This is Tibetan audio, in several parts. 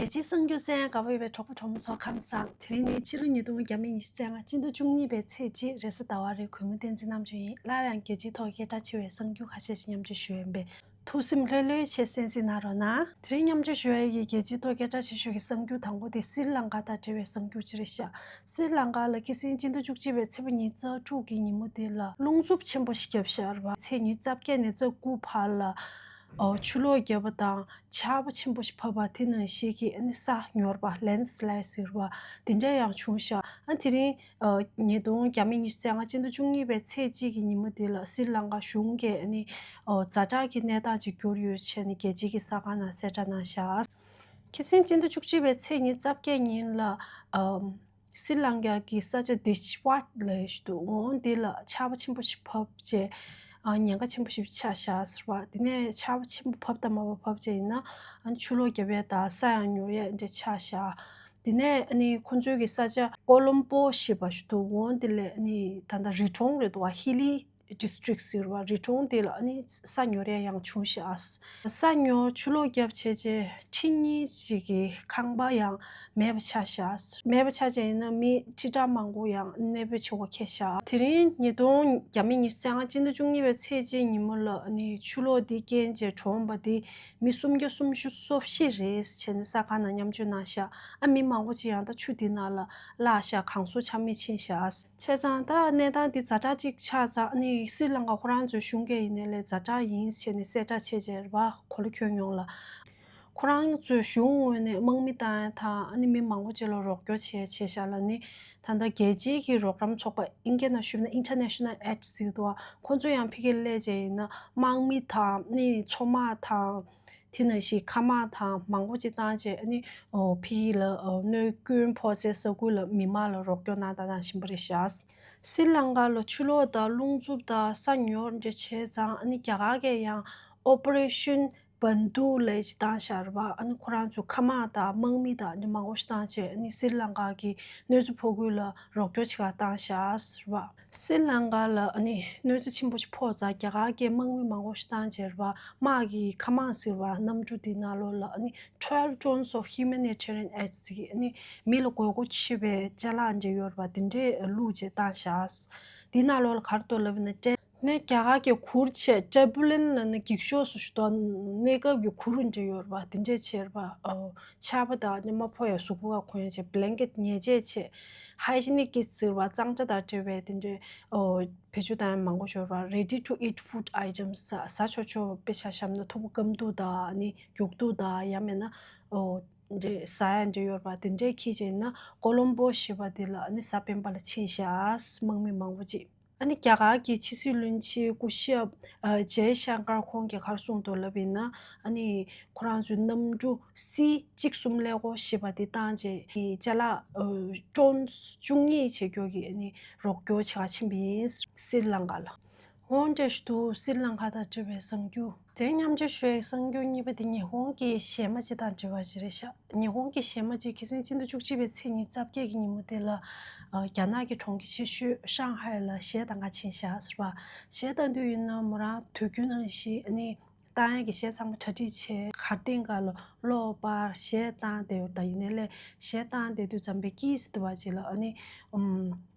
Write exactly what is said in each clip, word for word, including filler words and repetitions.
རྒྱལ་སྤྱིའི་གསར་འགྱུར་གསན་ཡག་དགའ་པོ་ཡོད་པའི་གྲོགས་པོ་གྲོགས་མོ་ཚོ་ཁམས་བཟང་། དེ་རིང་ནི་ཕྱི་ལོ་ཉིས་སྟོང་ཉི་ཤུ་རྩ་ལྔ་སྤྱི་ཟླ་བཅུ་གཉིས་པའི་ཚེས་གཅིག་རེས་གཟའ་ཟླ་བ་རེད། གུས་མོ་བསྟན་འཛིན་རྣམ་དཔྱོད་ཡིན། སླར་ཡང་རྒྱལ་སྤྱིའི་ཐོག་སྐད་གྲགས་ཆེ་བའི་གསར་འགྱུར་ཁ་ཤས་ཤིག་མཉམ་སྤྱོད་ཞུ་ཡིན་པས། ཐུགས་སེམས་ལྷོད་ལྷོད་བྱས་གསན་གཟིགས་གནང་རོགས་གནང་། དེ་རིང་མཉམ་སྤྱོད་ཞུ་ཡ་ཡི་རྒྱལ་སྤྱིའི་ཐོག་སྐད་གྲགས་ཆེ་ཤོས་ཀྱི་གསར་འགྱུར་དང་པོ་དེ་སི་རི་ལང་ཀ་དང་འབྲེལ་བའི་གསར་འགྱུར་ཅིག་རེད་ཤག་སི་རི་ལང་ཀ་ལ་ཁ་སང་སྤྱི་ཟླ་བཅུ་གཅིག་པའི་ཚེས་པ་ཉི་ཤུ་རྩ་དྲུག་གི་ཉིན་མོ་དེ་ལ་རླུང་འཚུབ་ཆེན་པོ་ཞིག་བརྒྱབ་ཤག་རེད་པ། ཚེས་ཉི་ཤུ་རྩ་བརྒྱད་ནས་རྩ་དགུ་བར་ལ་ཨོ་ཆུ་ལོག་བརྒྱབ་པ་དང་ཆར་པ་ཆེན་པོ་ཞིག་བབས་པ། དེ་ནང་བཞིན་གྱི་ཨ་ནི་ས་ཉོར་བ། ལེན་སི་ལའེད་ཟེར་བ་དེ་འདྲ་ཡང་བྱུང་ཤག་ཨ་དེ་རིང་ཨ་ཉིས་སྟོང་ཉི་ཤུ་རྩ་ལྔ་སྤྱི་ཟླ་བཅུ་གཉིས་པའི་ཚེས་གཅིག་གི་ཉིན་མོ་དེ་ལ་སི་རི་ལང་ཀ་གཞུང་གིས་ཨ་ནི་ཨོ་ཛ་དྲག་གི་གནས་སྟངས་ཅིག་གྱུར་ཡོད་ཅེས་ནི་རྒྱལ་སྤྱི་གི་གསར་ཁང་ནང་གསལ་བསྒྲགས་གནང་ཤག་ཁ་སང་སྤྱི་ཟླ་བཅུ་གཅིག་པའི་ཚེས་ཉི་ཤུ་རྩ་བརྒྱད་ཉིན་ལ་ཨ་སི་རི་ལང་ཀ་གི་ས་ཆ་དིཤ་ཝར་ལབ་ཡག་ཞིག་འདུག་འོ་དེ་ལ་ཆར་པ་ཆེན་པོ་ཞིག་བབས་རྗེས་ཨ་ཉེན་ཁ་ཆེན་པོ་ཞིག་ཆགས་ཤག་ཟེར་བ། དེ་ནས་ཆར་པ་ཆེན་པོ་བབས་དང་མ་བབས་བབས་རྗེས་ཡིན་ན་ཨ་ཆུ་ལོག་བརྒྱབ་ཡག་དང་ས་ཡང་ཉོར་ཡག་འདྲ་ཆགས་ཤག་དེ་ནས་ཨ་ནི་ཁོང་ཚོའི་གི་ས་ཆ་ཀོ་ལོམ་པོ་ཞེས་པ་ཞིག་འདུག་འོ་དེ་ལས་ཨ་ནི་ད་ལྟ་རི་གྲོང་རེད་འདུག་བ། ཧི་ལི་ཌིས་ཊྲིཀ་ཟེར་བ། རི་གྲོང་དེ་ལ་ཨ་ནི་ས་ཉོར་ཡག་ཡང་བྱུང་ཤག་ས་ཉོ་ཆུ་ལོག་བརྒྱབ་བྱས་རྗེས་ཁྲི་གཉིས་ཤིག་གི་ཁང་པ་ཡང་མེད་པ་ཆགས་ཤག་མེད་པ་ཆགས་བྱས་ཡིན་ན་མི་ཁྲི་ཕྲག་མང་པོ་ཡང་གནས་སྤོས་བྱེད་དགོས་ཁེལ་ཤག་དེ་རིང་ཉིས་སྟོང་ཉི་ཤུ་རྩ་ལྔ་སྤྱི་ཟླ་བཅུ་གཉིས་པའི་ཚེས་གཅིག་ཉིན་མོ་ལ་ཨ་ནི་ཆུ་ལོག་འདི་རྐྱེན་བྱས་གྲོངས་པ་དེ་མི་སུམ་བརྒྱ་སུམ་ཅུ་སོ་བཞི་རེད་ཟེར་ནས་གསར་ཁང་ནང་མཉམ་སྤྱོད་གནང་ཤག་ཨ་མི་མང་པོ་ཅིག་ཡང་ད་ཆུ་འདི་ནང་ལ་བརླགས་ཤག་གང་སོ་ཆ་མེད་ཕྱིན་ཤག་བྱས་ཙང་ད་གནས་སྟངས་འདི་ཛ་དྲག་ཅིག་ཆགས་ཙང་ཨ་ནི་སི་རི་ལང་ཀ་ཁོ་རང་ཚོའི་གཞུང་གིས་ཡིན་ནའི་ལས་ཛ་དྲག་ཡིན་ཟེར་ནས་གསལ་བསྒྲགས་བྱས་རྗེས་རེད་པ། གོ་ལ་ཁྱོན་ཡོངས་ལ། ཁོ་རང་ཚོའི་གཞུང་ངོས་ནས་དམག་མི་བཏང་ཡག་དང་ཨ་ནི་མི་མང་པོ་ཅིག་ལ་རོགས་སྐྱོར་བྱས་བྱས་ཤག་ལ་ནི། ད་ལྟ་རྒྱལ་སྤྱིའི་གི་རོགས་རམ་ཚོགས་པ། ཨིན་སྐད་ནང་ཞུས་ན་International Aid ཟེར་འདུག་བ། ཁོང་ཚོ་ཡང་ཕ་གིར་སླེབས་བྱས་ཡིན་ན་དམག་མི་དང་ནི་མཚོ་དམག་དང་། དེ་ནང་བཞིན་མཁའ་དམག་དང་མང་པོ་ཅིག་བཏང་བྱས་ཨ་ནི་ཨོ་ཕ་གི་ལ་ཨོ་གནོད་སྐྱོན་ཕོག་སའི་ས་ཁུལ་ལ་མི་མང་ལ་རོགས་སྐྱོར་གནང་དང་གནང་བཞིན་པ་རེད་ཤག་སི་རི་ལང་ཀ་ལ་ཆུ་ལོག་དང་རླུང་འཚུབ་དང་ས་ཉོར་འདྲ་བྱས་ཙང་ཨ་ནི་རྒྱ་གར་གྱིས་ཡང་Operation Bandhu ལབ་ཅིག་བཏང་ཤག་རེད་པ། ཨ་ནི་ཁོ་རང་ཚོ་མཁའ་དམག་དང་དམག་མི་དང་འདྲ་མང་པོ་ཞིག་བཏང་བྱས་ཨ་ནི་སི་རི་ལང་ཀ་གི་གནོད་འཚེ་ཕོག་ཁུལ་ལ་རོགས་སྐྱོར་བྱེད་ག་བཏང་ཤག་རེད་པ། སི་རི་ལང་ཀ་ལ་ཨ་ནི་གནོད་འཚེ་ཆེན་པོ་ཞིག་ཕོག་ཙང་རྒྱ་གར་གྱིས་དམག་མི་མང་པོ་ཞིག་བཏང་བྱས་རེད་པ། དམག་གི་མཁའ་དམག་ཟེར་བ་གནམ་གྲུ་དེ་ནང་ལོགས་ལ་ཨ་ནི་twelve tons of humanitarian aid ཟེར་གྱི་ཨ་ནི་མི་ལ་དགོས་མཁོ་ཆེ་བའི་ཅ་ལག་འདྲ་ཡོད་རེད་པ། དེ་འདྲས་བླུགས་བྱས་བཏང་ཤག་དེ་ནང་ལོགས་ལ་ག་རེ་འདུག་ལབ་ན་ཏྲེ། ནས་རྒྱ་གར་གྱི་གུར་བྱས། ཊར་པུ་ལེན་ལབ་ན་འགྱིག་ཤོག་སུ་ཞུ་དོ། གནས་སྐབས་ཀྱི་གུར་འདྲ་ཡོད་རེད་པ། དེ་འདྲས་བྱས་རེད་པ། ཨོ་ཆར་པ་དང་ནི་མ་ཕོག་ཡག་གཟུགས་པོ་ག་གོན་ཡག་བྱས། བྷི་ལེང་ཀེཊ་ཉལ་ཆས་བྱས། ཧའི་ཇི་ནིག་ཀིཊ་ཟེར་བ་གཙང་སྦྲ་དང་འབྲེལ་བའི་དེ་འདྲའི་ཨོ་བེད་སྤྱོད་བཏང་ཡག་མང་པོ་ཡོད་རེད་པ། Ready to eat food items ཟ་ཆོག་ཆོག་དཔེ་ཆ་བཞག་ན་ཐུག་པ་སྐམ་དུག་དང་ནི་རྒྱུག་དུག་དང་ཡང་མིན་ན་ཨོ་འདྲ་ཟ་ཡག་འདྲ་ཡོད་རེད་པ། དེ་འདྲས་འཁྱེར་བྱས་ན་ཀོ་ལོམ་པོ་ཞེས་པ་དེ་ལ་ནི་གཟའ་སྤེན་པ་ལ་ཕྱིན་ཤག་དམག་མི་མང་པོ་ཅིག་ཨ་ནི་རྒྱ་གར་གྱི་ཕྱི་སྲིད་བློན་ཆེན་སྐུ་ཞབས་ཨ་ཇེ་ཤང་ཀར་ཁོང་གིས་ག་རེ་གསུངས་འདུག་ལབ་ཡིན་ན། ཨ་ནི་ཁོ་རང་ཚོའི་གནམ་གྲུ་སི་གཅིག་གསུམ་ཀླད་ཀོར་ཞེས་པ་དེ་བཏང་རྗེས་ཨ་ནི་ཅ་ལག་ཨ་ཊོན་བཅུ་གཉིས་བྱེད་རྒྱུ་གི་ཨ་ནི་རོགས་སྐྱོར་བྱེད་ག་ཕྱིན་པ་ཡིན། སི་རི་ལང་ཀ་ལ། འོ་འདྲ་ཞིག་འདུག་སི་རི་ལང་ཀ་དང་འབྲེལ་བའི་གསར་འགྱུར། དེ་མཉམ་སྤྱོད་ཞུ་ཡག་གསར་འགྱུར་གཉིས་པ་དེ་ཉི་ཧོང་གི་གཞས་མ་ཅིག་དང་འབྲེལ་བ་ཅིག་རེད་ཤག་ཉི་ཧོང་གི་གཞས་མ་ཅིག་ཁ་སང་སྤྱི་ཟླ་བཅུ་གཅིག་པའི་ཚེས་ཉི་ཤུ་རྩ་བརྒྱད་ཀྱི་ཉིན་མོ་དེ་ལ་ཨ་རྒྱ་ནག་གི་གྲོང་ཁྱེར་ཆེ་ཤོས་ཧྲང་ཧའེ་ལ་གཞས་གཏང་ག་ཕྱིན་ཤག་ཟེར་བ། གཞས་གཏང་དུས་ཡིན་ན་མོ་རང་དུས་རྒྱུན་ནང་བཞིན་ཨ་ནི་གཏང་ཡག་གི་གཞས་ཚང་མ་གྲ་སྒྲིག་བྱས། གར་སྟེགས་སྒང་ལ་གློག་སྤར་གཞས་གཏང་བསྡད་ཡོད། ད་ཡིན་ནའི་ལས་གཞས་གཏང་བསྡད་དུས་ཙམ་པའི་ཀིས་ཟེར་བ་ཅིག་ལ་ཨ་ནི་ཨུམ་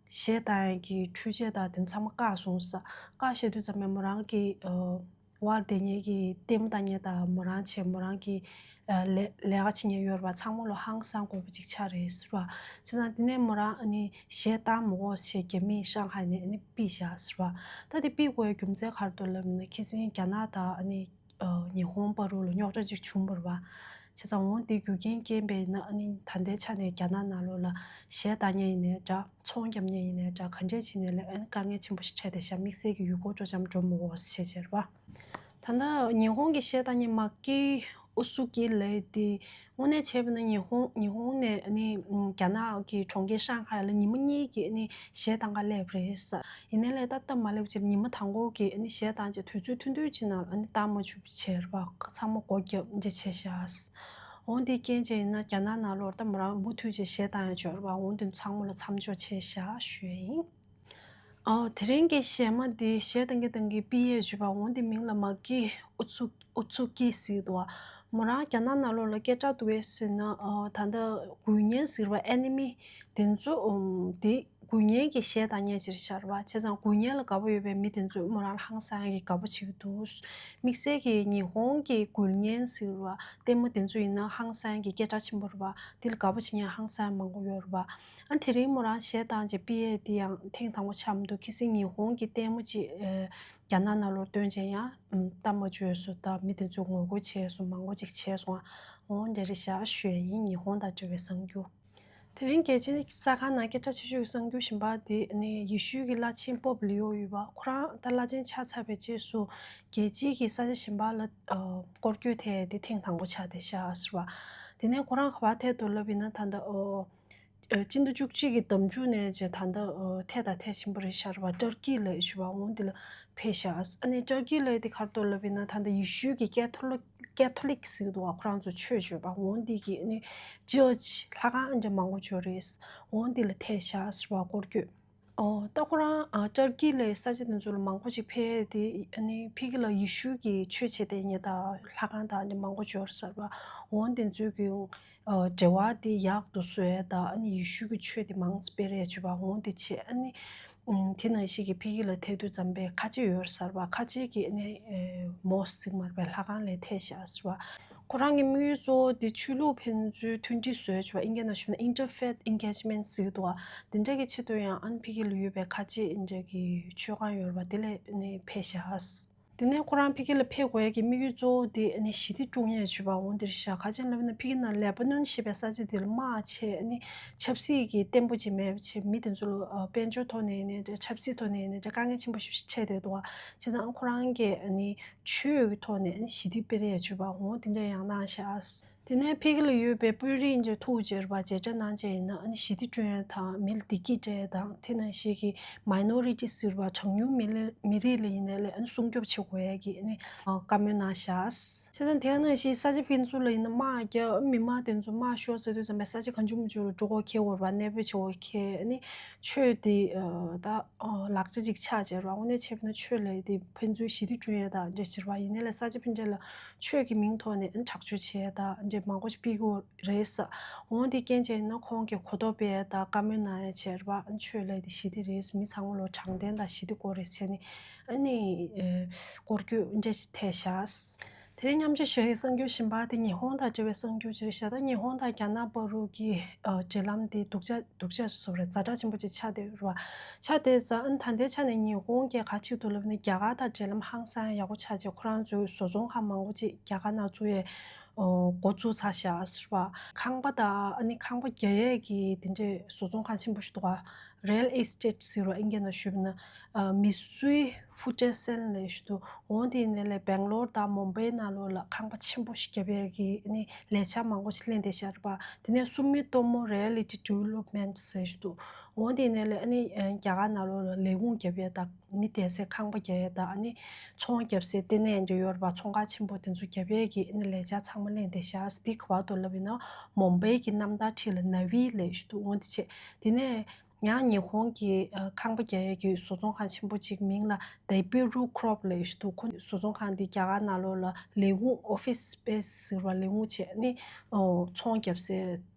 གཞས་གཏང་ཡག་གི་འཕྲུལ་ཆས་དང་དེ་ཚང་མ་བཀག་སོང་ཟེར། བཀག་བཞག་དུས་ཙམ་པའི་མོ་རང་གི་ཨ། དབར་བསྡད་མཁན་གྱི་ལྟད་མོ་ལྟ་མཁན་དང་མོ་རང་བྱས་མོ་རང་གི་ཨ་ལས་ལས་ཀ་བྱེད་མཁན་ཡོད་རེད་པ། ཚང་མ་ལ་ཧང་སང་དགོས་པ་ཅིག་ཆགས་རེད་ཟེར་བ། བྱས་ཙང་དེ་ནས་མོ་རང་ཨ་ནི་གཞས་གཏང་མི་དགོས་ཟེར་རྒྱ་མིས་ཧྲང་ཧའེ་ནས་ཨ་ནི་ཕུད་བཞག་ཟེར་བ། ད་དེ་ཕུད་དགོས་པའི་རྒྱུ་མཚན་ག་རེ་འདུག་ལབ་ན་ཁ་སང་རྒྱ་ནག་དང་ཨ་ནི་ཨ་ཉི་ཧོང་བར་ལ་རྙོག་དྲ་ཅིག་བྱུང་བ་རེད་པ། བྱས་ཙང་འོ་དེ་རྒྱུ་རྐྱེན་རྐྱེན་པས་ན་ཨ་ནི་ད་ལྟའི་ཆ་ནས་རྒྱ་ནག་ནང་ལོགས་ལ་གཞས་གཏང་མཁན་ཡིན་ནའི་འདྲ། ཚོང་རྒྱབ་མཁན་ཡིན་ནའི་འདྲ། ག་འདྲས་བྱས་ནའི་ལས་ཨ་ནི་དཀའ་ངལ་ཆེན་པོ་ཞིག་འཕྲད་བསྡད་ཤག་དམིགས་བསལ་གྱི་ཡུལ་སྐོར་སྤྲོ་འཆམ་འགྲོ་མི་དགོས་ཟེར་བྱས་རེད་པ། ད་ལྟ་ཉི་ཧོང་གི་གཞས་གཏང་མཁན་མཱ་ཀི་ཨུ་སུ་ཀི་ལབ་དེ་དངོས་གནས་བྱས་པ་ན་ཉི་ཧོང་ཉི་ཧོང་ནས་ཨ་ནི་རྒྱ་ནག་གི་གྲོང་ཁྱེར་ཧྲང་ཧའེ་ལ་ཉི་མ་གཉིས་ཀྱི་ཨ་ནི་གཞས་གཏང་ག་སླེབས་རེད་ཟེར། ཡིན་ནའི་ལས་ཏག་ཏག་མ་སླེབས་ཕྱིར་ཉི་མ་དང་པོ་གི་ཨ་ནི་གཞས་གཏང་བྱས་དུས་ཚོད་ཐུང་ཐུང་ཅིག་ནང་ལ་ཨ་ནི་གཏང་མ་ཆོག་པ་བྱས་རེད་པ། ཚང་མ་སྒོ་བརྒྱབ་འདྲ་བྱས་ཤག་འོ་འདི་རྐྱེན་བྱས་ཡིན་ན་རྒྱ་ནག་ནང་ལོགས་ད་མོ་རང་མུ་མཐུད་བྱས་གཞས་གཏང་ཡག་ཅིག་ཡོད་རེད་པ། འོ་འདི་ཚང་མ་ལ་མཚམས་འཇོག་བྱས་ཤག་ཞུ་ཡ་ཡིན། ཨོ། དེ་རིང་གི་གཞས་མ་འདི་གཞས་གཏང་གིན་གཏང་གིན་ཕུད་ཡས་ཅིག་ཡོད་པ། འོ་འདི་མིང་ལ་མཱ་ཀི་ཨུ་ཚུ་ཨུ་ཚུ་ཀི་ཟེར་འདུག་པ། མོ་རང་རྒྱ་ནག་ནང་ལོགས་ལ་སྐད་གྲགས་འདུག་པས་ཟེར་ན། ཨ། ད་ལྟ་དགོས་ངན་ཟེར་བ་ཨེ་ནི་མི་དེ་ཚོ། ཨམ། དེ་དགོས་ངན་གྱི་གཞས་བཏང་མཁན་ཅིག་རེད་ཤག་རེད་པ། བྱས་ཙང་དགོས་ངན་ལ་དགའ་པོ་ཡོད་པའི་མི་དེ་ཚོས་མོ་རང་ལ་ཧང་སང་གི་དགའ་པོ་བྱེད་ཀྱི་འདུག། དམིགས་བསལ་གྱི་ཉི་ཧོང་གི་དགོས་ངན་ཟེར་བ་ལྟད་མོ་དེ་ཚོ་ཡིན་ན་ཧང་སང་གི་སྐད་གྲགས་ཆེན་པོ་རེད་པ། དེ་ལ་དགའ་པོ་བྱེད་མཁན་ཧང་སང་མང་པོ་ཡོད་རེད་པ། ཨ། དེ་རིང་མོ་རང་གཞས་བཏང་བྱས་ཕུད་ཡས་དེ་ཡང་ཐེངས་དང་པོ་ཆགས་མི་འདུག། ཁ་སང་ཉི་ཧོང་གི་ལྟད་མོ་ཅིག། ཨ། རྒྱ་ནག་ནང་ལོགས་སྟོན་བྱས་ཡང་། ཨམ། ལྟ་མ་བཅུག་སོང་། ད་མི་དེ་ཚོས་ངོ་རྒོལ་བྱས་སོང་། མང་པོ་ཅིག་བྱས་སོང་། འོ་འདྲ་རེད་ཤག་ཞུ་ཡས་ཡིན། ཉི་ཧོང་དང་འབྲེལ་བའི་གསར་འགྱུར། དེ་རིང་རྒྱལ་སྤྱིའི་གསར་ཁང་ནང་སྐད་གྲགས་ཆེ་ཤོས་ཀྱི་གསར་འགྱུར་གཞན་པ་དེ་ནི་ཡེ་ཤུའི་གི་བླ་ཆེན་པོབ་ལིའོ་ཡོད་པ། ཁོ་རང་ད་བླ་ཆེན་ཆགས་ཚར་བའི་རྗེས་སུ་རྒྱལ་སྤྱིའི་གི་ས་ཆ་གཞན་པ་ལ། ཨ། སྐོར་སྐྱོད་ཐད་དེ་ཐེངས་དང་པོ་ཆགས་བསྡད་ཤག་ཟེར་བ། དེ་ནས་ཁོ་རང་ག་པར་ཐད་དུ་ལབ་ཡིན་ན། ད་ལྟ། ཨོ། ཨ། སྤྱི་ཟླ་བཅུ་གཅིག་གི་ཟླ་མཇུག་ནས་བྱས་ད་ལྟ། ཨ། ཐད་དང་ཐད་ཆེན་པོ་རེད་ཤག་རེད་པ། ཏུར་ཀི་ལ་ཞུ་བ་འོང་དེ་ལ་ཕེབས་ཤག། ཨ་ནི་ཏུར་ཀི་ལ་དེ་ག་རེ་འདུག་ལབ་ཡིན་ན། ད་ལྟ་ཡེ་ཤུའི་གི་ཀེ་ཐོ་ལིག་ཀེ་ཐོ་ལིག་ཟེར་གི་འདུག་པ། ཁོ་རང་ཚོ་ཆོས་བྱེད་པ་འོང་དེ་གི་ཨ་ནི་ཅར་ཆི་ལྷ་ཁང་འདྲ་མང་པོ་ཅིག་ཡོད་རེད། འོང་དེ་ལ་ཐད་ཤག་ཟེར་བ། སྐོར་སྐྱོད། ཨོ། ད་ཁོ་རང་ཨ་ཏུར་ཀི་ལའི་ས་ཆ་དེ་ཚོ་ལ་མང་པོ་ཅིག་ཕེབས་ཏེ། ཨ་ནི་ཕ་གི་ལ་ཡེ་ཤུ་གི་ཆོས་བྱེད་བསྡད་མཁན་དང་ལྷ་ཁང་དང་ཨ་ནི་མང་པོ་འབྱོར་ཟེར་བ། འོ་དེ་ཚོའི་གི་ཨ་འབྲེལ་བ་དེ་ཡག་ཏུ་བཟོ་ཡས་དང་། ཨ་ནི་ཡེ་ཤུ་གི་ཆོས་དེ་མང་ཙམ་སྤེལ་རེས་བྱེད་པ། འོ་དེ་བྱས། ཨ་ནི་ཨམ། དེ་ནང་བཞིན་གྱི་ཕ་གི་ལ་ཐད་དུས་ཙམ་པའི་ཁ་ཆེ་ཡོད་ཟེར་བ། ཁ་ཆེ་གི་ཨ་ནི་ཨེ་མོ་སི་ཀི་ཟེར་གི་མ་རེད་པས། ལྷ་ཁང་ལ་ཐད་ཤག་ཟེར་བ། ཁོ་རང་གི་དམིགས་ཡུལ་གཙོ་བོ་དེ་ཆོས་ལུགས་ཕན་ཚུན་མཐུན་སྒྲིལ་བཟོ་ཡས་བྱས་པ། ཨིན་སྐད་ནང་ཞུས་ན་interfaith engagement ཟེར་གི་འདུག་པ། དེ་འདྲ་གི་ཆེད་དུ་ཡང་ཨ་ནི་ཕ་གི་ལ་ཡོད་པའི་ཁ་ཆེ་ཨིན་སྐད་ཀྱི་ཆོས་ཁང་ཡོད་རེད་པ། དེ་ལ་ཨ་ནི་ཕེབས་ཤག། དེ་ནས་ཁོ་རང་ཕ་གི་ལ་ཕེབས་དགོས་ཡས་ཀྱི་དམིགས་ཡུལ་གཙོ་བོ་དེ་ཨ་ནི་ཞི་བདེ་བསྐྲུན་ཡས་བྱས་པ་འོང་དེ་རེད་ཤག། ག་རེ་ཡིན་ལབ་ན་ཕ་གི་ནང་ལེ་པ་ནོན་ཞེས་པའི་ས་ཆ་དེ་ལ་དམག་ཆེ། ཨ་ནི་ཆབ་སྲིད་ཀྱི་བརྟན་པོ་ཅིག་མེད་པ་བྱས། མི་དེ་ཚོ་ལ་ཨ་དཔལ་འབྱོར་ཐོག་ནས་ཡིན་ནའི་འདྲ། ཆབ་སྲིད་ཐོག་ནས་ཡིན་ནའི་འདྲ། དཀའ་ངལ་ཆེན་པོ་ཞེ་པོ་ཅིག་འཕྲད་བསྡད་འདུག་པ། བྱས་ཙང་ཨ་ཁོ་རང་གིས་ཨ་ནི་ཆོས་ཀྱི་ཐོག་ནས་ཨ་ནི་ཞི་བདེ་སྤེལ་ཡས་བྱས་པ་འོང་དེ་འདྲ་ཡང་གནང་ཤག། དེ་ནས་ཕ་གི་ལ་ཡོད་པའི་དཔོན་རིགས་ཀྱི་ཐུགས་རྗེ་རེད་པ། མཇལ་འཕྲད་གནང་བྱས་ཡིན་ན། ཨ་ནི་ཞི་བདེ་བསྐྲུན་ཡས་དང་། མི་ལ་བདེ་སྐྱིད་སྤྲད་ཡས་དང་། དེ་ནང་བཞིན་གྱི་མའི་ནོ་རི་ཊི་ཟེར་བ་གྲངས་ཉུང་མི་ལ་མི་རིགས་ལ་ཡིན་ནའི་ལས་ཨ་ནི་སྲུང་སྐྱོབ་བྱེད་དགོས་ཡས་ཀྱི་ཨ་ནི་བཀའ་མོལ་གནང་ཤག། བྱས་ཙང་དེ་ནང་བཞིན་ས་ཆ་ཕན་ཚུན་ལ་ཡིན་ན་དམག་རྒྱག། མི་མང་དེ་ཚོ་དམག་ཤོར་ཟེར་དུས་ཙམ་པའི་ས་ཆ་གང་བྱུང་མང་བྱུང་ལ་འགྲོ་དགོས་ཁེལ་དགོས་རེད་པ། གནས་སྤོ་བྱེད་དགོས་ཁེལ། ཨ་ནི་ཆོས་དེ་ཨ་ད་ཨ་ལག་ཆ་ཅིག་ཆགས་བྱས་རེད་པ། དངོས་གནས་བྱས་པ་ན་ཆོས་ལ་དེ་ཕན་ཚུན་ཞི་བདེ་བསྐྲུན་ཡས་དང་འདྲ་བྱས་རེད་པ། ཡིན་ནའི་ལས་ས་ཆ་ཕན་ཚུན་ལ་ཆོས་ཀྱི་མིང་ཐོག་ནས་ཨ་ནི་དྲག་སྤྱོད་བྱས་དང་འདྲ་མང་པོ་ཞིག་སྤེལ་གྱི་རེད་ཟེར། འོ་དེ་རྐྱེན་བྱས་ན་ཁོང་གིས་གོ་རྟོགས་སྤེལ་ཡས་དང་བཀའ་མོལ་གནང་ཡས་བྱས་རེད་པ། ཨ་ནི་ཆོས་ལ་དེ་ཞི་བདེ་རེད། མི་ཚང་མ་ལོ་དྲང་བདེན་དང་ཞི་བདེ་དགོས་རེད་བྱས་ནས་ཨ་ནི་ཨ་སྐོར་སྐྱོད་འདྲ་ཞིག་ཐད་ཤག། དེ་རིང་མཉམ་སྤྱོད་ཞུ་ཡས་ཀྱི་གསར་འགྱུར་གཞན་པ་དེ་ཉི་ཧོང་དང་འབྲེལ་བའི་གསར་འགྱུར་ཅིག་རེད་ཤག། ད་ཉི་ཧོང་དང་རྒྱ་ནག་བར་དུ་གི་ཨ་འབྲེལ་ལམ་དེ་སྡུག་ཅག་སྡུག་ཅག་བཟོ་རེད། ཛ་དྲག་ཆེན་པོ་ཅིག་ཆགས་བསྡད་ཡོད་རེད་པ། ཆགས་བསྡད་ཙང་ཨ་ནི་ད་ལྟའི་ཆ་ནས་ཉི་ཧོང་གིས་ག་ཅིག་འདུག་ལབ་ན། རྒྱ་གར་དང་འབྲེལ་ལམ་ཧང་སང་ཡག་པོ་ཆགས་བྱས། ཁོ་རང་ཚོའི་བཟོ་ཚོང་ཁང་མང་པོ་ཅིག་རྒྱ་གར་ནང་བཙུགས་ཡས་འགོ་བཙུགས་ཚར་ཤག་ཟེར་བ། ཁང་པ་དང་ཨ་ནི་ཁང་པ་རྒྱག་ཡས་ཀྱི་དེ་འདྲའི་བཟོ་ཚོང་ཁང་ཆེན་པོ་ཞིག་འདུག་ག། རི་ཡལ་ཨེ་སི་ཊེཊ་ཟེར་བ་ཨིན་སྐད་ནང་ཞུས་པ་ན། ཨ་མི་སུའི་ཧྥུ་ཏྲེ་སན་ལབ་ཞིག་འདུག། འོ་དེ་ནས་ལས་སྦེང་ལོར་དང་མུམ་བྷེ་ནང་ལོགས་ལ་ཁང་པ་ཆེན་པོ་ཞིག་རྒྱབ་ཡས་ཀྱི་ཨ་ནི་ལས་འཆར་མང་པོ་ཞིག་ལེན་བསྡད་ཤག་རེད་པ། དེ་ནས་སུ་མི་ཏོ་མོ་རི་ཡལ་ཊི་ཌི་ཝེ་ལོབ་མེན་ཊི་ཟེར་ཞིག་འདུག། འོ་དེ་ནས་ལས་ཨ་ནི་ཨ་རྒྱ་གར་ནང་ལོགས་ལ་ལས་ཁུངས་རྒྱབ་ཡས་དང་། མི་བསྡད་སའི་ཁང་པ་རྒྱག་ཡས་དང་། ཨ་ནི་ཚོང་རྒྱབ་སའི་ལྟེ་གནས་འདྲ་ཡོད་རེད་པ། ཚོང་ཁང་ཆེན་པོ་དེ་ཚོ་རྒྱབ་ཡས་ཀྱི་ཨ་ནི་ལས་འཆར་ཚང་མ་ལེན་བསྡད་ཤག། འདི་ག་པར་འདུག་ལབ་ཡིན་ན་མུམ་བྷེ་གི་གནམ་ཐང་འཁྲིས་ལ་ན་བི་ལབ་ཞིག་འདུག། འོ་དེ་བྱས། དེ་ནས་ཡང་ཉི་ཧོང་གི་ཨ་ཁང་པ་རྒྱག་ཡས་ཀྱི་བཟོ་ཚོང་ཁང་ཆེན་པོ་ཅིག་མིང་ལ་ཌེ་བི་རུ་ཁོ་རོབ་ལབ་ཞིག་འདུག། ཁོ་བཟོ་ཚོང་ཁང་འདི་རྒྱ་གར་ནང་ལོགས་ལ་ལས་ཁུངས་ཨོ་ཕི་སི་སི་པེ་སི་ཟེར་བ་ལས་ཁུངས་བྱས། ཨ་ནི་ཨོ་ཚོང་རྒྱབ་སའི་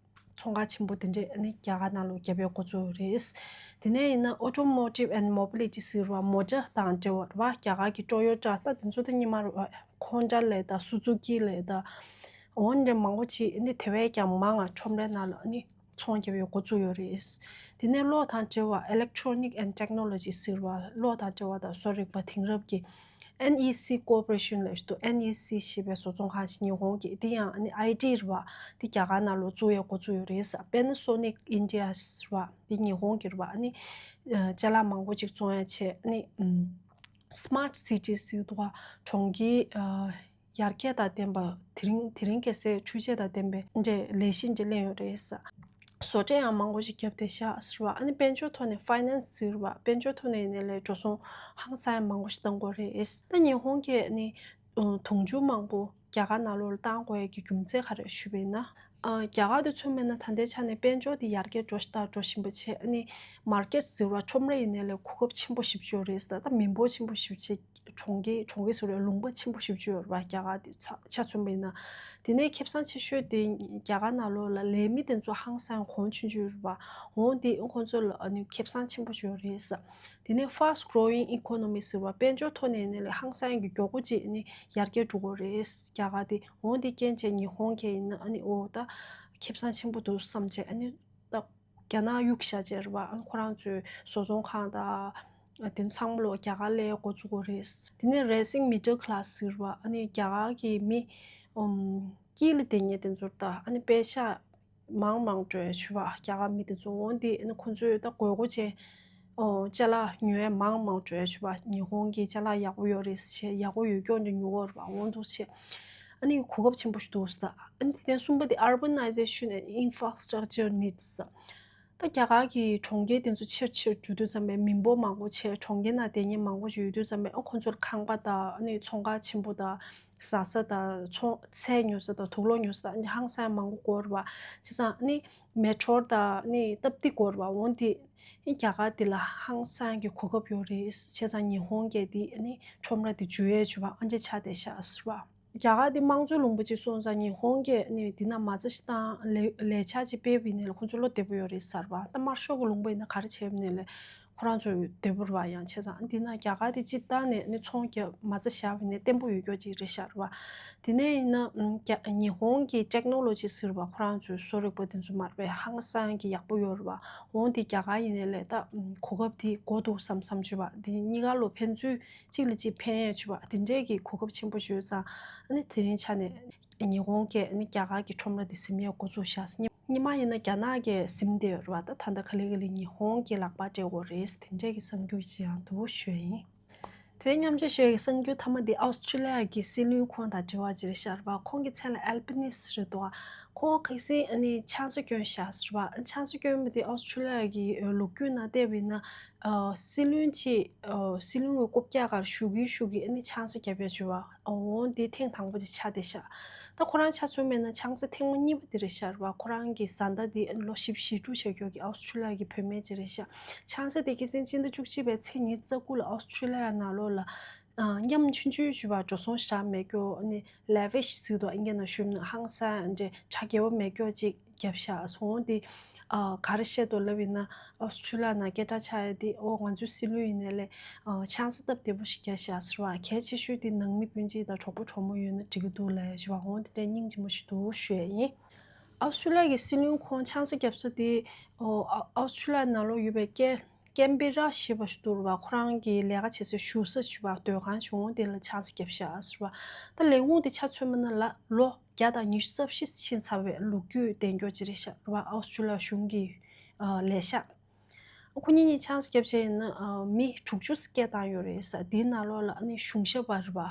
ཚོང་ཁང་ཆེན་པོ་དེ་འདྲས་ཨ་ནི་རྒྱ་གར་ནང་ལོགས་རྒྱབ་ཡས་འགོ་བཙུགས་རེད། དེ་ནས་ཡིན་ན་ཨོ་ཊོ་མོ་ཊིབ་ཨེན་མོ་བི་ལི་ཊི་ཟེར་བ་མོ་ཊ་དང་འབྲེལ་བ་རེད་པ། རྒྱ་གར་གྱི་ཊོ་ཡོ་ཊ། ད་དེ་ཚོ་ད་སྔོན་མ་རེད་པ། ཧོན་ཌ་ལབ་དང་སུ་ཛུ་ཀི་ལབ་དང་། འོ་འདྲ་མང་པོ་ཅིག་ཨ་ནི་དེ་བས་ཀྱང་མང་བ་ཁྲོམ་རའི་ནང་ལ་ཨ་ནི་ཚོང་རྒྱབ་ཡས་འགོ་བཙུགས་ཡོད་རེད། དེ་ནས་གློག་དང་འབྲེལ་བ་ཨི་ལེག་ཊོ་རོ་ནིག་ཨེན་ཌི་ཊེག་ནོ་ལོ་ཇི་ཟེར་བ། གློག་དང་འབྲེལ་བ་དང་བཟོ་རིག་པ། དེང་རབས་ཀྱི་ཨེན་ཨི་སི་ཀོ་པོ་རེ་ཤན་ལབ་ཞིག་འདུག། ཨེན་ཨི་སི་ཞེས་པའི་བཟོ་ཚོང་ཁང་ཞིག་ཉི་ཧོང་གི། དེ་ཡང་ཨ་ནི་ཨའི་ཊི་རེད་པ། དེ་རྒྱ་གར་ནང་ལོགས་བཙུགས་ཡས་འགོ་བཙུགས་ཡོད་རེད་ཟེར། པེ་ན་སོ་ནིག་ཨིན་ཌི་ཡ་ཟེར་བ་དེ་ཉི་ཧོང་གི་རེད་པ། ཨ་ནི་ཨ་ཅ་ལག་མང་པོ་ཅིག་བཙོང་ཡས་བྱས། ཨ་ནི་ཨམ་སི་མཱརཊ་སི་ཊི་ཟེར་འདུག་པ། གྲོང་ཁྱེར་ཨ་ཡར་རྒྱས་དང་ལྡན་པ། དེ་རིང་དེ་རིང་གལ་སྲིད་འཕྲུལ་ཆས་དང་ལྡན་པའི་འདྲས་ལས་གཞི་འདྲ་གླེང་ཡོད་རེད་ཟེར། བཟོ་གྲྭ་ཡང་མང་པོ་ཞིག་བརྒྱབ་བསྡད་ཤག་ཟེར་བ། ཨ་ནི་དཔལ་འབྱོར་ཐོག་ནས་ཕའི་ནན་སི་ཟེར་བ། དཔལ་འབྱོར་ཐོག་ནས་ཡིན་ནའི་ལས་འགྲོ་སོང་ཧང་སང་ཡང་མང་པོ་ཞིག་བཏང་དགོས་རེད། ད་ཉི་ཧོང་གིས་ཨ་ནི་དུང་ཕྱུར་མང་པོ་རྒྱ་གར་ནང་ལོགས་ལ་བཏང་དགོས་ཡས་ཀྱི་རྒྱུ་མཚན་ག་རེ་ཞུས་པ་ཡིན་ན། ཨ་རྒྱ་གར་དེ་མཚོན་པ་ཡིན་ན་ད་ལྟའི་ཆ་ནས་དཔལ་འབྱོར་དེ་ཡར་རྒྱས་འགྲོ་བཞིན་དང་འགྲོ་བཞིན་པ་བྱས། ཨ་ནི་མར་ཀེཊ་ཟེར་བ་ཁྲོམ་ར་ཡིན་ནའི་ལས་གོ་སྐབས་ཆེན་པོ་ཞེ་པོ་ཅིག་ཡོད་རེད་ཟེར། ད་མི་འབོར་ཆེན་པོ་ཞེ་པོ་ཅིག་ གྲོང་ཁྱེར་གྲོང་ཁྱེར་ཟེར་བའི་ལུང་པ་ཆེན་པོ་ཞེ་པོ་ཅིག་ཡོད་རེད་པ། རྒྱ་གར་དེ་ཆ་ཆ་མཚོན་པ་ཡིན་ན། དེ་ནས་ཁེ་བཟང་ཆེ་ཤོས་དེ་རྒྱ་གར་ནང་ལོགས་ལ་ལས་མི་དེ་ཚོ་ཧང་སང་གོང་ཆུང་ཆུང་ཡོད་རེད་པ། འོ་དེ་ཁོང་ཚོ་ལ་ཨ་ནི་ཁེ་བཟང་ཆེན་པོ་ཞིག་ཡོད་རེད་ཟེར། དེ་ནས་fast growing economy ཟེར་བ་དཔལ་འབྱོར་ཐོག་ནས་ནི་ལས་ཧང་སང་གི་མགྱོགས་པོ་ཅིག་ནི་ཡར་རྒྱས་འགྲོ་གི་རེད་རྒྱ་གར་དེ། འོ་དེ་རྐྱེན་བྱས་ཉི་ཧོང་གིས་ཡིན་ན་ཨ་ནི་འོ་ད་ཁེ་བཟང་ཆེན་པོ་འདུག་བསམ་བྱས་ཨ་ནི་ད། རྒྱ་ནག་གཡུག་བཞག་བྱས་རེད་པ། ཨ་ནི་ཁོ་རང་ཚོའི་བཟོ་ཚོང་ཁང་དང་། དེ་ཚང་མ་ལོ་རྒྱ་གར་ལ་འགོ་བཙུགས་དགོས་རེད། དེ་ནས་rising middle class ཟེར་བ་ཨ་ནི་རྒྱ་གར་གྱི་མི་ཨམ་དཀྱིལ་ལ་བསྡད་མཁན་དེ་ཚོར་ད་ཨ་ནི་པེ་ཤ་མང་མང་སྤྲོད་ཡ་བྱུས་པ་རྒྱ་གར་མི་དེ་ཚོ་འོང་དེ་ཨ་ནི་ཁོ་ཚོས་ད་དགོས་མཁོ་ཅན་ཨོ་ཅ་ལག་ཉོ་ཡ་མང་མང་སྤྲོད་ཡ་བྱུས་པ། ཉི་ཧོང་གི་ཅ་ལག་ཡག་པོ་ཡོད་རེད་ཟེར་ཡག་པོ་ཡོད་སྐྱོ་འདྲ་ཉོ་གི་རེད་པ། འོང་འདུག་ཟེར། ཨ་ནི་གོ་སྐབས་ཆེན་པོ་ཞིག་འདུག་ཟེར། ཨ་ནི་དེ་ནས་གསུམ་པ་དེ་urbanization and infrastructure needs ཟེར། ད་རྒྱ་གར་གྱི་གྲོང་ཁྱེར་དེ་ཚོ་ཆེར་ཆེར་འགྲོ་དུས་ཙམ་པས་མི་འབོར་མང་པོ་ཆེ་གྲོང་ཁྱེར་ནང་བསྡད་མཁན་མང་པོ་ཞིག་ཡོད་དུས་ཙམ་པས་ཨ་ཁོང་ཚོར་ཁང་པ་དང་ཨ་ནི་ཚོང་ཁང་ཆེན་པོ་དང་ཟ་ས་དང་ཚོང་ཚལ་ཉོ་ས་དང་དུག་ལོག་ཉོ་ས་དང་ཨ་ནི་ཧང་སང་མང་པོ་དགོས་རེད་པ། བྱས་ཙང་ཨ་ནི་མེ་ཊོ་རོ་དང་ཨ་ནི་སྟབས་བདེ་དགོས་རེད་པ། འོན་ཏེ་ཨ་ནི་རྒྱ་གར་འདི་ལ་ཧང་སང་གི་གོ་སྐབས་ཡོད་རེད། བྱས་ཙང་ཉི་ཧོང་གིས་འདི་ཨ་ནི་ཁྲོམ་ར་འདི་འཇུ་ཡས་བྱུས་པ་ཨ་འདྲ་ཆགས་བསྡད་ཤག་ཟེར་བ། རྒྱ་གར་འདི་དམངས་གཙོའི་ལུང་པ་ཅིག་སོང་ཙང་ཉི་ཧོང་གིས་ནི་འདི་ན་མ་རྩ་ཞིག་བཏང་ལས་ལས་འཆར་ཅིག་སྤེལ་བ་ཡིན་ནའི་ལས་ཁོང་ཚོ་བློ་བདེ་པོ་ཡོད་རེད་ཟེར་བ། ད་དམར་ཤོག་གི་ལུང་པ་ཡིན་ན་ག་རེ་བྱས་པ་ཡིན་ནའི་ལས་ཁོ་རང་ཚོ་བདེ་པོ་རེད་པ། ཡང་བྱས་ཙང་འདི་ན་རྒྱ་གར་འདི་སྤྱིར་བཏང་ནས་ནི་ཚོང་རྒྱག་མ་རྩ་བཞག་པ་ཡིན་ནའི་བརྟན་པོ་ཡོད་སྐྱོ་ཅིག་རེད་ཤག་རེད་པ། དེ་ནས་ཡིན་ན་རྒྱ་ཉི་ཧོང་གི་ཊེག་ནོ་ལོ་ཇི་ཟེར་བ་ཁོ་རང་ཚོའི་བཟོ་རིག་པ་དེ་ཚོ་མ་རེད་པས་ཧང་སང་གི་ཡག་པོ་ཡོད་རེད་པ། འོན་ཏེ་རྒྱ་གར་ཡིན་ནའི་ལས་ད་གོ་སྐབས་དེ་དགོས་འདུག་བསམ་བསམ་བྱས་པ་འདི་གཉིས་ཀ་ལོ་ཕན་ཚུན། གཅིག་ལ་གཅིག་ཕན་ཡས་བྱུས་པ་དེ་འདྲས་ཀྱི་གོ་སྐབས་ཆེན་པོ་ཡོད་ཙང་ཨ་ནི་དེ་རིང་ཆ་ནས་ཉི་ཧོང་གིས་ཨ་ནི་རྒྱ་གར་གྱི་ཁྲོམ་ར་དེ་ཟིན་ཡས་འགོ་བཙུགས་ཤག་སྙི་སྙི་མ་ཡིན་ན་རྒྱ་ནག་གིས་ཟིན་བསྡད་ཡོད་རེད་པ། ད་ད་ལྟ་ག་ལེ་ག་ལེ་ཉི་ཧོང་གིས་ལག་པ་སྤྲད་དགོས་རེད་དེ་འདྲས་ཀྱི་གསར་འགྱུར་ཅིག་ཡང་འདུག་ཞུས་ཡིན། དེ་རིང་མཉམ་སྤྱོད་ཞུ་ཡས་ཀྱི་གསར་འགྱུར་མཐའ་མ་དེ་ཨོ་སི་ཁྲུ་ལི་ཡ་གི་སྲིད་བློན་ཁོང་དང་འབྲེལ་བ་ཅིག་རེད་ཤག་རེད་པ། ཁོང་གི་མཚན་ལ་ཨལ་པི་ནི་སི་རེད་འདུག་ཁོང་ཁ་སང་ཨ་ནི་ཆང་ས་བསྐྱོན་ཤག་ཟེར་བ། ཆང་ས་བསྐྱོན་པ་དེ་ཨོ་སི་ཁྲུ་ལི་ཡ་གི་ལོ་རྒྱུས་ནང་བལྟས་པ་ཡིན་ན། སྲིད་བློན་ཆེ། སྲིད་བློན་གྱི་རྐུབ་བཀྱག་སྒང་བཞུགས་ཀྱིན་བཞུགས་ཀྱིན་ཨ་ནི་ཆང་ས་བརྒྱབ་ཡ་བྱུས་པ། འོ་འདི་ཐེངས་དང་པོ་དེ་ཆགས་བསྡད་ཤག་ད་ཁོ་རང་ཆ་མཚོན་པ་ཡིན་ན་ཆང་ས་ཐེངས་མ་གཉིས་པ་དེ་རེད་ཤག་རེད་པ། ཁོ་རང་གི་བཟའ་ཟླ་དེ་ཨ་ནི་ལོ་བཞི་བཅུ་ཞེ་དྲུག་བྱས་ཀྱོག་གི་ཨོ་སི་ཁྲུ་ལི་ཡ་གི་བུད་མེད་ཅིག་རེད་ཤག་ཆང་ས་དེ་ཁ་སང་སྤྱི་ཟླ་བཅུ་གཅིག་པའི་ཚེས་ཉི་ཤུ་རྩ་དགུ་ལ་ཨོ་སི་ཁྲུ་ལི་ཡ་ནང་ལོགས་ལ། ཨ་ཉམ་ཆུང་ཆུང་ཞུ་བ་འགྲོ་སོང་ཞེ་དྲག་མེད་ཀྱོག་ཨ་ནི་ལེ་ཝིཤ་ཟེར་འདུག་ཨིན་སྐད་ནང་ཞུས་ན་ཧང་སང་འདྲ་གྲ་རྒྱས་པོ་མེད་ཀྱོག་ཅིག་བརྒྱབ་ཤག་སོང་དེ། ཨ་ག་རེ་བཤད་འདུག་ལབ་ཡིན་ན་ཨོ་སི་ཁྲུ་ལི་ཡ་ནང་སྐད་གྲགས་ཆགས་ཡ་དེ་ཨོ་ང་ཚོའི་སྲིད་བློན་ཡིན་ནའི་ལས་ཨ་ཆང་ས་སྟབས་བདེ་པོ་ཞིག་བརྒྱབ་ཤག་ཟེར་བ། གལ་ཆེ་ཤོས་དེ་ནང་མི་སྤུན་མཆེད་དང་གྲོགས་པོ་གྲོགས་མོ་ཡོད་ན་འགྲིག་གི་འདུག་ལབ་ཡ་ཞུ་བ། འོ་དེ་འདྲ་སྙིང་རྗེ་མོ་ཞིག་འདུག་ཞུ་ཡ་ཡིན། ཨོ་སི་ཁྲུ་ལི་ཡ་གི་སྲིད་བློན་ཁོང་ཆང་ས་བརྒྱབ་ས་དེ་ཨོ་ཨོ་སི་ཁྲུ་ལི་ཡ་ནང་ལོགས་ཡོད་པའི་སྐད། ཀན་བེ་ར་ཞེས་པ་ཞིག་འདུག་རེད་པ། ཁོ་རང་གི་ལས་ཀ་བྱེད་སའི་བཞུགས་ས་ཞུ་བ་སྡོད་ཁང་བྱུང་དེ་ལ་ཆང་ས་བརྒྱབ་ཤག་ཟེར་བ། ད་ལས་ཁུངས་དེ་ཆ་མཚོན་པ་ན་ལ་ལོ་བརྒྱ་དང་ཉི་ཤུ་རྩ་བཞི་ཕྱིན་ཚར་བའི་ལོ་རྒྱུས་ལྡན་ཀྱོག་ཅིག་རེད་ཤག་རེད་པ། ཨོ་སི་ཁྲུ་ལི་ཡ་གཞུང་གི་ལས་ཤག་ཁོ་གཉིས་གཉིས་ཆང་ས་བརྒྱབ་བྱས་ཡིན་ན་མི་དྲུག་ཅུ་སྐད་བཏང་ཡོད་རེད་ས། དེའི་ནང་ལོགས་ལ་ཨ་ནི་གཞུང་ཞབས་པ་རེད་པ།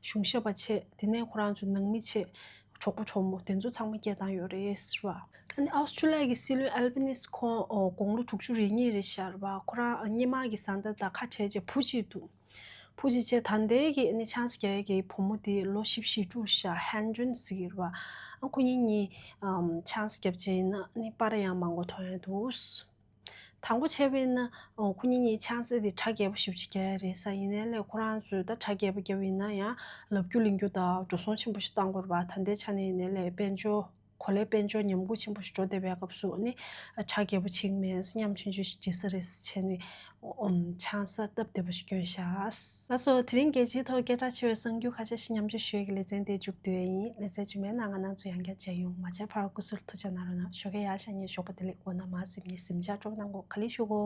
གཞུང་ཞབས་པ་བྱས་དེ་ནས་ཁོ་རང་ཚོ་ནང་མི་བྱས། གྲོགས་པོ་གྲོགས་མོ་དེ་ཚོ་ཚང་མ་སྐད་བཏང་ཡོད་རེད་ཟེར་བ། ཨ་ནི་ཨོ་སི་ཁྲུ་ལི་ཡ་གི་སྲིད་བློན་ཨལ་བི་ནིས་ཁོང་ཨོ་དགུང་ལོ་དྲུག་ཅུ་རེ་གཉིས་རེད་ཤག་རེད་པ། ཁོ་རང་སྔོན་མ་གི་བཟའ་ཟླ་དང་ཁ་བྲལ་རྗེས་བུ་གཅིག་འདུག་བུ་གཅིག་བྱས་ད་ལྟའི་གི་ཨ་ནི་ཆང་ས་རྒྱག་ཡ་གི་བུ་མོ་དེ་ལོ་བཞི་བཅུ་ཞེ་དྲུག་ཤག་ཧན་ཇུན་ཟེར་གི་རེད་པ། ཨ་ཁོ་གཉིས་གཉིས་ཨམ་ཆང་ས་བརྒྱབ་བྱས་ཡིན་ན་ཨ་ནི་པར་ཡང་མང་པོ་མཐོང་ཡ་འདུག་དང་པོ་བྱས་པ་ཡིན་ན། ཨོ་ཁོ་གཉིས་གཉིས་ཆང་ས་དེ་གྲ་རྒྱས་པོ་ཞེ་པོ་ཅིག་རྒྱག་ཡ་རེད་ས། ཡིན་ནའི་ལས་ཁོ་རང་ཚོས་ད་གྲ་རྒྱས་པོ་རྒྱབ་ཡིན་ན་ཡང་ལབ་རྒྱུ་གླེང་རྒྱུ་དང་འགྲོ་སོང་ཆེན་པོ་ཞིག་བཏང་དགོས་རེད་པ། ད་ལྟའི་ཆ་ནས་ཡིན་ནའི་ལས་དཔལ་འབྱོར་གོ་ལའི་དཔལ་འབྱོར་ཉམས་རྒུད་ཆེན་པོ་ཞིག་འགྲོ་བསྡད་པའི་སྐབས་སུ་ནི་གྲ་རྒྱས་པོ་བྱེད་ཀྱི་མེད་ས། ཉམ་ཆུང་ཆུང་ཞིག་བྱེད་ས་རེད་ཟེར་བྱས་ནས་ཨོམ་ཆང་ས་སྟབས་བདེ་པོ་ཞིག་བསྐྱོན་ཤག་ལགས་སོ། དེ་རིང་རྒྱལ་སྤྱིའི་ཐོག་སྐད་གྲགས་ཆེ་བའི་གསར་འགྱུར་ཁ་ཤས་ཤིག་མཉམ་སྤྱོད་ཞུ་ཡས་ཀྱི་ལེ་ཚན་དེ་མཇུག་བསྡུ་ཡས་ཡིན། ལེ་ཚན་རྗེས་མའི་ནང་ང་རང་ཚོ་ཡང་བསྐྱར་མཇལ་ཡོང་། མ་མཇལ་བར་སྐུ་གཟུགས་ལ་ཐུགས་ཆེ་གནང་རོགས་གནང་། ཞོགས་ཀས་ཡར་ཤར་ཉིན་ཞོགས་པ་བདེ་ལེགས། འོ་ན་མ་གཟིམ་ཉིན་གཟིམ་འཇག་སྤྲོ་པོ་གནང་གོ། ག་ལེ་ཞུ་གོ།